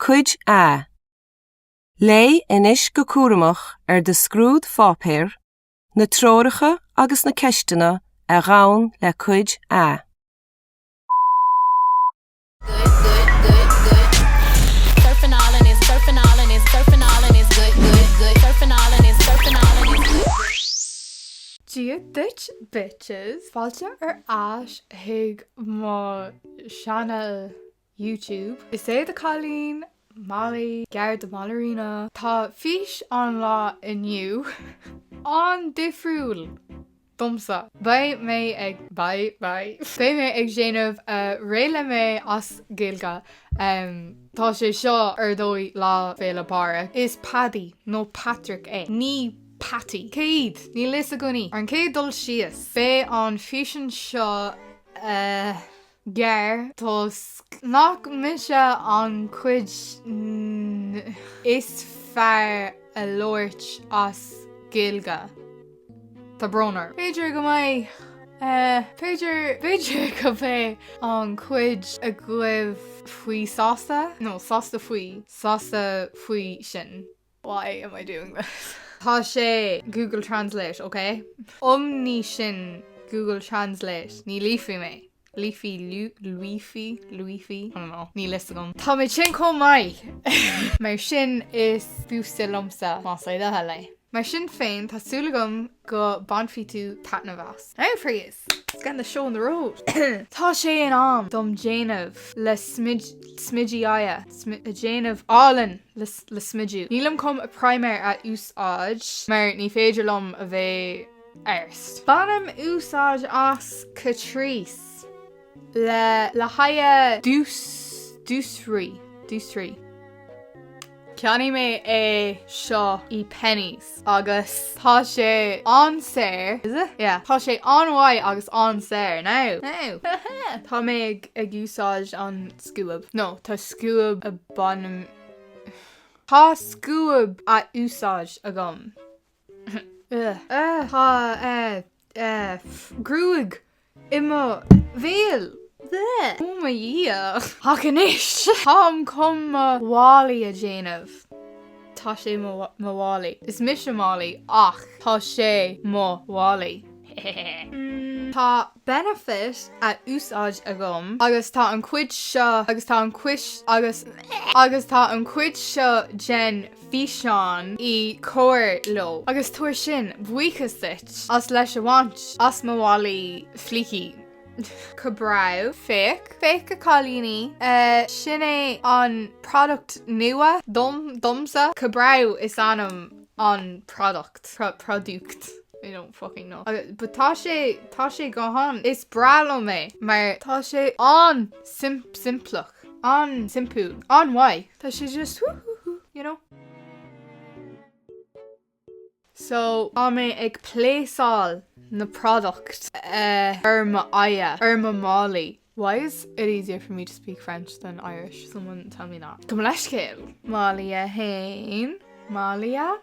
Cuid A. Léigh anois go cúramach ar do scrúdpháipéar na treoracha agus na ceisteanna a ghabhann le Cuid A. Dia duit bitches! Fáilte ar ais chuig mo channel YouTube. Is é do cailín Molly, gar do Mollerina. Tá fís an lá inniu an-difriúil domsa. Beidh mé ag beidh beidh beidh mé ag déanamh réidh le mé as Gaeilge. Tá sé seo ar dóigh Lá Féile Pádraig. Is Paddy nó Patrick é. Ní Patty. Cé hiad? Níl fhios againn. Ar an chéad dul síos, beidh an físean seo gearr toisc nach mise an chuid is fearr a labhairt as Gaeilge. Tá brón orm. B'fhéidir go mbeidh b'fhéidir b'fhéidir go mbeidh an chuid agaibh faoi sásta nó sásta faoi sásta faoi sin. Why am I doing this? Tá sé Google Translate, ok? Um ní sin Google Translate, ní líomfaidh mé. Líomfaidh, luífidh, luífidh, I don't know, níl fhios agam. Tá mé tinn chomh maith! Mar sin is fusa liomsa más é do thoil é. Mar sin féin, tá súil agam go bainfidh tú taitneamh as. Now for yous! Let's get the show on the road! Tá sé in am dom déanamh le smidí aghaidhe, a déanamh álainn le smidiú. Nílim chun primer a úsáid mar ní féidir liom a bheith arsed. Bainim úsáid as Catrice le le haghaidh dús dúsraí dúsraí. Cheannaigh mé é seo i Penneys agus tá sé an-saor. Is it? Yeah. Tá sé an-mhaith agus an-saor. Now. Now. Tá mé ag ag úsáid an scuab. No, tá scuab a bainim. Tá scuab a úsáid agam. Tá gruaig i mo bhéal. Ó mo Dhia. Ach anois, táim chun mo mhálaí a dhéanamh. Tá sé mo mhálaí. Is mise Molly ach tá sé mo mhálaí. Tá Benefit a úsáid agam agus tá an chuid seo agus tá an cuid agus agus tá an chuid seo den físeán i comhar leo. Agus tabhair sin buíochas duit as leas a bhaint as mo mhálaí fleecy. Ka-brow. Féach. Féach a chailíní. Sin é an product nua dom, domsa. Ka-brow is ainm an product. Pro, product. I don't fucking know. But tá sé, tá sé go han. Is breá liom é mar tá sé an-simpleach. An-simplí. An-mhaith. Tá sé just whoo you know? So tá mé ag pléasáil na product ar mo aghaidh, ar mo málaí. Why is it easier for me to speak French than Irish? Someone tell me that. Gabh mo leithscéal! Málaí a haon, málaí a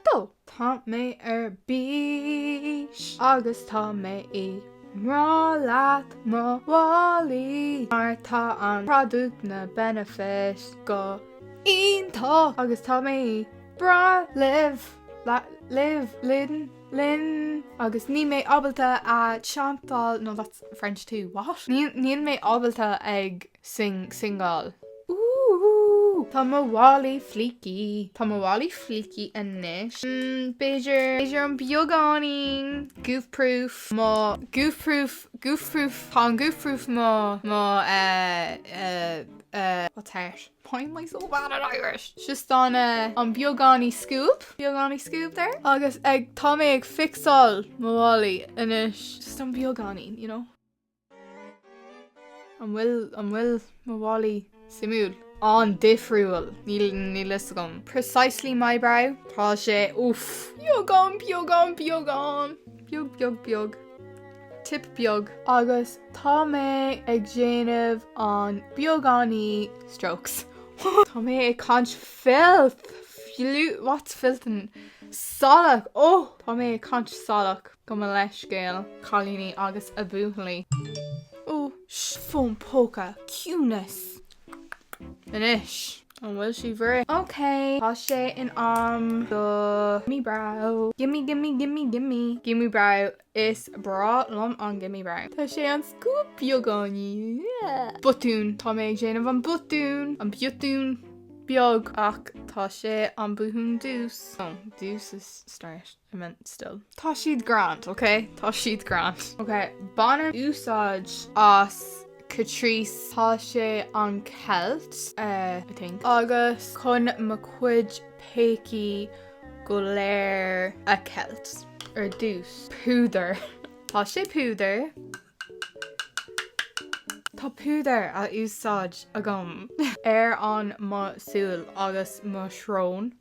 dó. Tá mé ar bís agus tá mé i ngrá leat mo mhálaí mar tá an product na Benefit go iontach agus tá mé breá libh, libh, linn, linn agus níl mé ábalta a chantáil, no that's French too, what? Níl mé ábalta ag sing, singáil. Ooh! Tá mo mhálaí fleecy. Tá mo mhálaí fleecy anois. Mm, b'fhéidir, b'fhéidir an beagáinín goof proof, mo goof proof, goof proof, tá an goof proof mo, mo, eh, eh, eh, what's heart? Why am I so bad at Irish? Just an, eh, an beagáinín scuab, beagáinín scuab there. Agus ag, tá mé ag fixáil mo mhálaí anois. Just an beagáinín, you know? An bhfuil, an bhfuil mo mhálaí suimiúil? An-difriúil, níl, níl fhios agam. Precisely my brow. Tá sé, uff. Beagán, beagán, beagán. Beag, beag, beag. Tip beag. Agus tá mé ag déanamh an beagáinín strokes. Tá mé ag caint filth! Fliú, what's filth in salach? Oh! Tá mé ag caint salach. Gabh mo leithscéal, cailíní agus a buachaillí. Ó, sh, fón póca, ciúnas! Anois. An bhfuil sibh réidh? Ok, tá sé in am do Gimme Brow. Gimme, gimme, gimme, gimme. Gimme Brow. Is breá liom an Gimme Brow. Tá sé an scuab beagáinín. Botún. Tá mé ag déanamh an botún. An biotún beag ach tá sé an botún dús. Oh, dús is start. I meant still. Tá siad grand, ok? Tá siad grand. Ok, bainim úsáid as Catrice. Tá sé an ceilt, I think. Agus chun mo chuid péacaí go léir a cheilt. Ar dtús, púdar. Tá sé púdar. Tá púdar a úsáid agam ar an mo súil agus mo shrón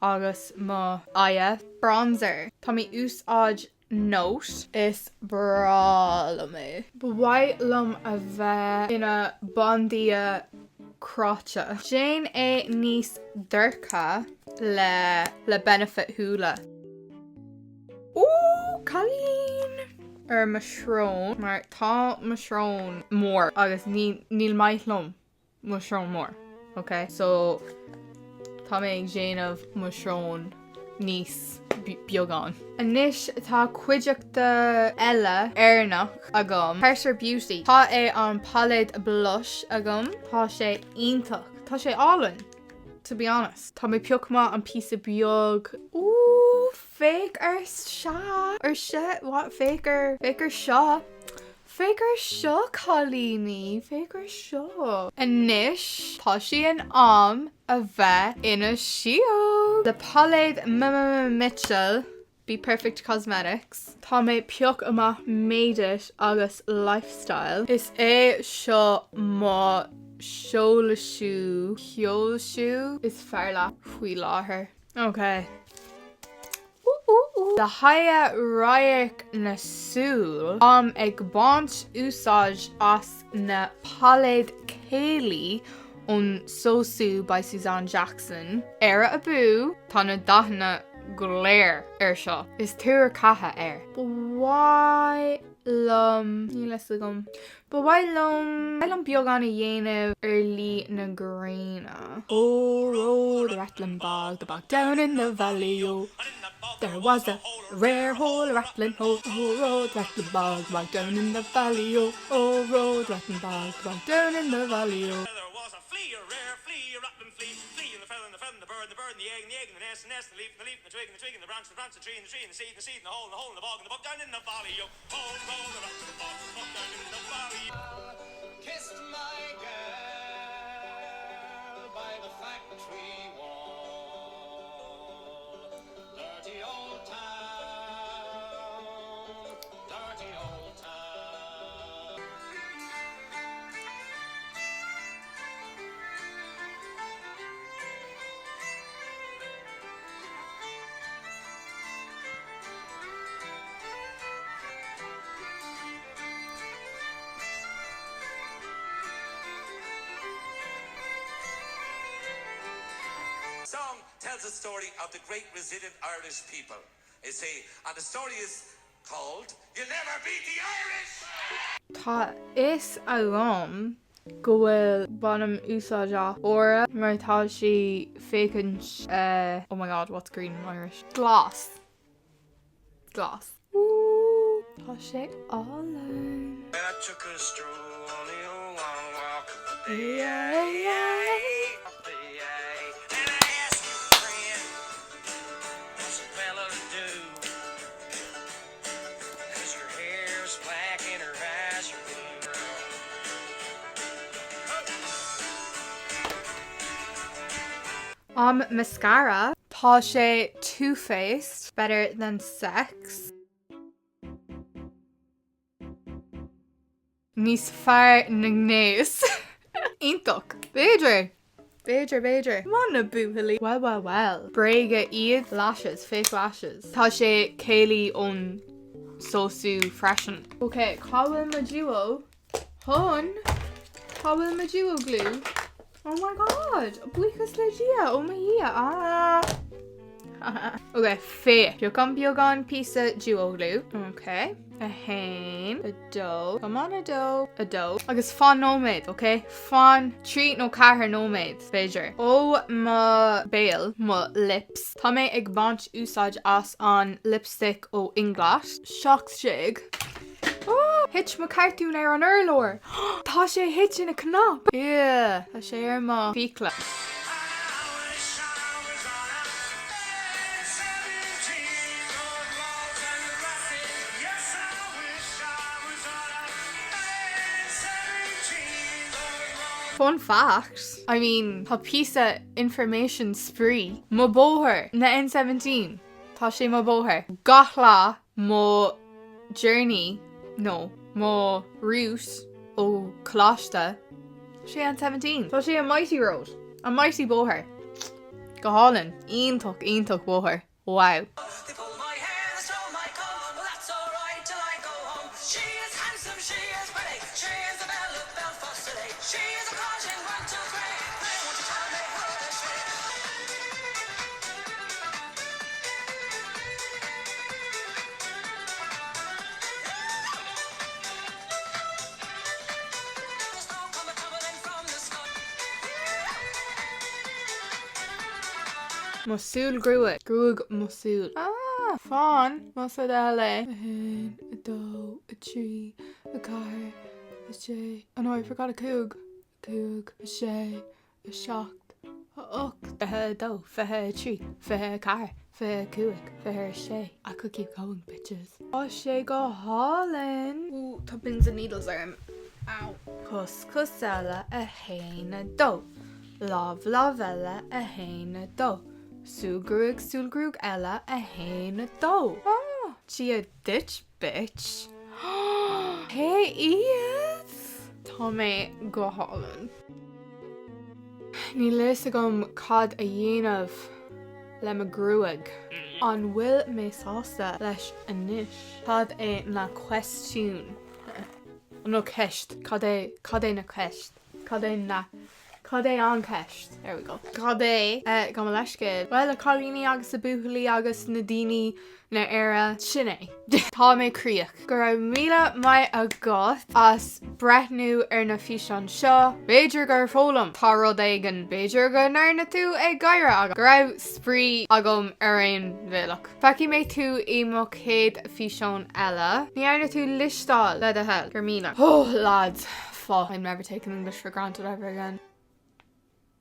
agus mo aghaidh. Bronzer. Tá mé úsáid Note. Is breá liom é. Ba mhaith liom a bheith ina bandia cráite. Déan é níos dorcha le le Benefit Hoola. Ooh, cailín! Ar mo shrón, mar tá mo shrón mór agus ní níl maith liom mo shrón mór, ok? So tá mé ag déanamh mo shrón níos beagán. Anois tá cuideachta eile Éireannach agam, Carter Beauty. Tá é an pailéad blush agam. Tá sé iontach. Tá sé álainn, to be honest. Tá mé pioc maith an píosa beag. Ooh, féach ar seo! Ar seo, what? Féach ar, féach ar seo! Féach ar seo, cailíní! Féach ar seo! Anois, tá sé in am a bheith ina síóg! Le pailéad M-M-M-Mitchell, BPerfect Cosmetics. Tá mé pioc amach Made It agus Lifestyle. Is é seo mo shoilsiú, shoilsiú is fearr leat faoi láthair. Ok. Le haghaidh radharc na súl, táim ag baint úsáid as na pailéad céilí ón SoSu by Suzanne Jackson. Éire abú! Tá na dathanna go léir ar seo. Is tuar ceatha air. Ba mhaith liom, níl fhios agam. Ba mhaith liom, mhaith liom beagán a dhéanamh ar luí na gréine. Oh row the rattling bog, the bog down in the valley oh There was a rare hole, a rattling hole, oh row the rattling bog, the bog down in the valley oh Oh row the rattling bog, the bog down in the valley oh. There was a flea, a rare flea, a rattling flea, flea and the feather and the feather and the bird and the bird and the egg and the egg and the nest and the nest and the leaf and the leaf and the twig and the twig and the branch and the branch and the tree and the tree and the seed and the seed and the hole and the hole and the bog and the bog down in the valley oh. Song tells the story of the great resilient Irish people. You see, and the story is called You Never Beat the Irish! Tá fhios agam go bhfuil bainim úsáid as Aura mar tá sí féachaint eh oh my god what's green in Irish? Glas. Glas. Ooh, tá sé álainn. When I took a stroll on the old long walk of the day. Then I asked a friend, what's a fella to do? 'Cause her hair's black and her eyes are blue. Am mascara. Tá sé Too Faced, Better Than Sex. Níos fearr na ngnéas. Iontach. B'fhéidir. B'fhéidir, b'fhéidir. Come on na buachaillí. Well, well, well. Bréaga iad. Lashes, fake lashes. Tá sé céilí ón SoSu freisin. Ok, cá bhfuil mo duo? Hun! Cá bhfuil mo duo glue? Oh my god! Buíochas le Dia! Oh mo Dhia! Ah! Ok, féach. Pioc an beagán píosa duo glue. Ok. 1, 2, come on 2, 2, agus fan nóiméad, ok? Fan 3 nó 4 nóiméad, b'fhéidir. Ó mo béal, mo lips, tá mé ag baint úsáid as an lipstick ó Inglot. 17. Thit mo cartún ar an urlár! Tá sé thit ina cnap! Ew, tá sé ar mo fiacla. Fun fact, I mean, tá píosa information spraoi. Mo bóthar, na N17, tá sé mo bóthar. Gach lá mo journey nó mo route ó coláiste, sé N17. Tá sé an mighty road, an mighty bóthar. Go hálainn, iontach, iontach bóthar. Wow. Mo súil gruaig. Gruaig mo súil. Ah! Fan, más rud eile. 1, 2, 3, 4, 6. Oh no, I forgot a cúig. 5, 6, 7, 8, 22, 23, 24, 25, 26. I could keep going, bitches. Tá sé go hálainn! Ooh, tá pins and needles orm. Ow. Cos, cos eile, 1, 2. Lámh, lámh eile, 1, 2. Súil gruaig, súil gruaig eile, 1, 2. Ah! Dia duit, bitch. Cé iad? Tá mé go hálainn. Níl a fhios agam cad a dhéanamh le mo gruaig. An bhfuil mé sásta leis anois? Cad é na questiún? Nó ceist. Cad é, cad é na ceist? Cad é na Cad é an ceist? There we go. Cad é gabh mo leithscéal? Bhuel, a cailíní agus a buachaillí agus na daoine na Éire, sin é. Tá mé críoch. Go raibh míle maith agat as breathnú ar na físeáin seo. B'fhéidir gur foghlaim tú rud éigin. B'fhéidir go ndearna tú ag gáire agam. Go raibh spraoi agam ar aon bhealach. Feicfidh mé tú i mo chéad físeán eile. Ní dhearna tú liostáil le do thoil. Go raibh míle. Oh lads. Fuck, I'm never taking English for granted ever again.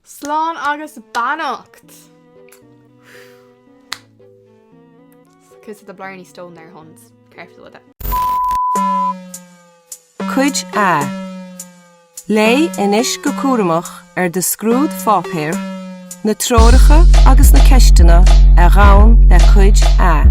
Slán agus beannacht! Kiss of the Blarney Stone there, huns. Careful with it. Cuid A. Léigh anois go cúramach ar do scrúdpháipéar na treoracha agus na ceisteanna a ghabhann le Cuid A.